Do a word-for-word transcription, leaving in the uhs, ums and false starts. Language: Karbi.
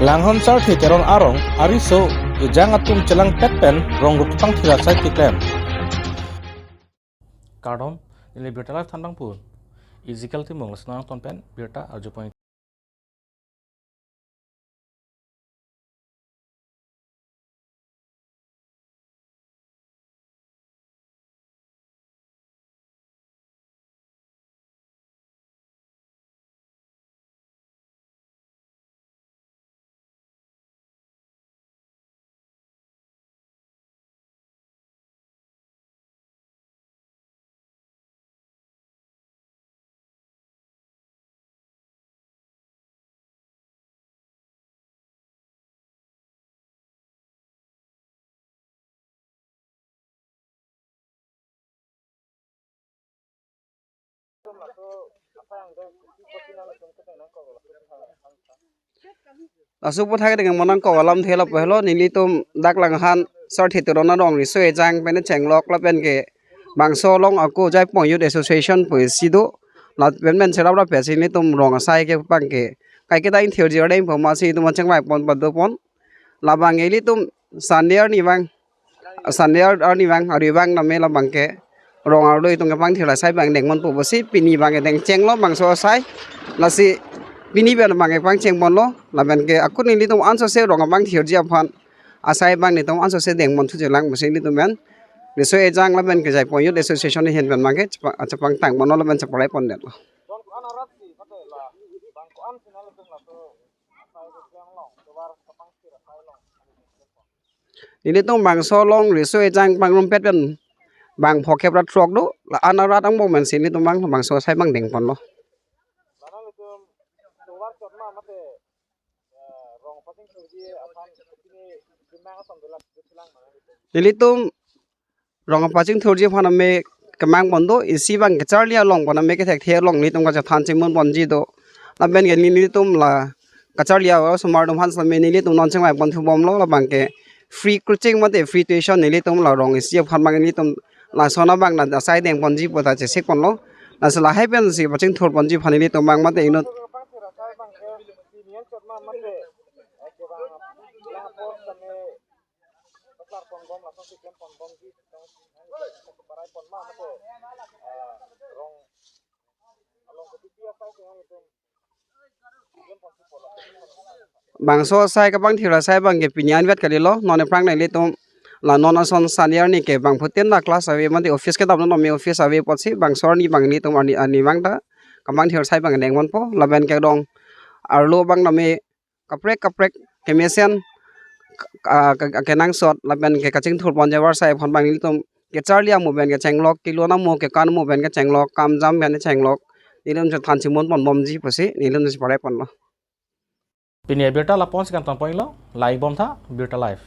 Langhon Sarthe Teron arong ariso ejang atum chelangpet pen rong rup pangthir asai keklem. Kardom, neli birta live thanbang pun. Ezekiel Timung lason angton pen birta arjupon. Laso aputhak deng monang ko alam thela pehlo, nelitum dak Langhon Sarthe Teron arong riso ejang pen chenglok lapen ke bangso along ako Jaipong Youth Association pusi do. Lapen men serap rap si nelitum rong asai kepang ke kaiketa ingthirji ardeng poma si itum chengvai pon pado pon. Labang ilitum Sunday arni abang, Sunday ar-, arni abang, ari abang name labang ke rong arlo itum kepangthir asai abang dengponpo pusi pini abang ke deng chenglo bangso asai. Lasi pini abang abang kepangcheng ponlo, lapen ke akut nelitum ansose rong kepangthirji aphan asai abang nelitum ansose dengpon thujelang pusi nelitum men riso ejang lapen ke Jaipong Youth Association ahin pen abang ke chepa-, chepangtang ponlo lapen cheparai pondetlo. Nelitum bangso along riso ejang pangrumpet pen bang phokep ra throk do, la-an arat angbong pensi nelitum bang bangso asai abang dengponlo. Nelitum rong kepachingthurji aphan name kemang pon do, isi abang kacharli along pon name kethekthe along nelitum kachethan chimon ponji do. Lapen ke nelitum la kacharli a-osomar atum aphan sitame nelitum non chengvai pon thubomlo, labang ke free coaching mate free tuition nelitum la rong isi aphan abang nelitum lason abang na asai dengponji pu ta chesik ponlo. Lasi lahai pensi pachingthur ponji aphan nelitum abang mate inut bangso asai kepangthir asai abang ke pini anvet kalilo, non aphrang nelitum la non ason Sunday arni ke bangphutin la class ave mate office kedam non nome office ave apotsi bangso arni abang nelitum arni, arni abang ta kepangthir asai abang dengponpo, lapen ke rong arlo abang name kaprek kaprek kemesen, ah, ke-, ke-, kenangsot lapen ke kachingthur ponji avarsai aphan abang nelitum kacharli amo pen kechenglok, kelun amo kekan amo pen kechenglok, kamjam pen kechenglok, nelitum chethan chimon ponbomji pusi nelitum cheparai ponlo. Pini abirta lapu-an si kangton ponlo, lang-ik bomtha, Birta Live.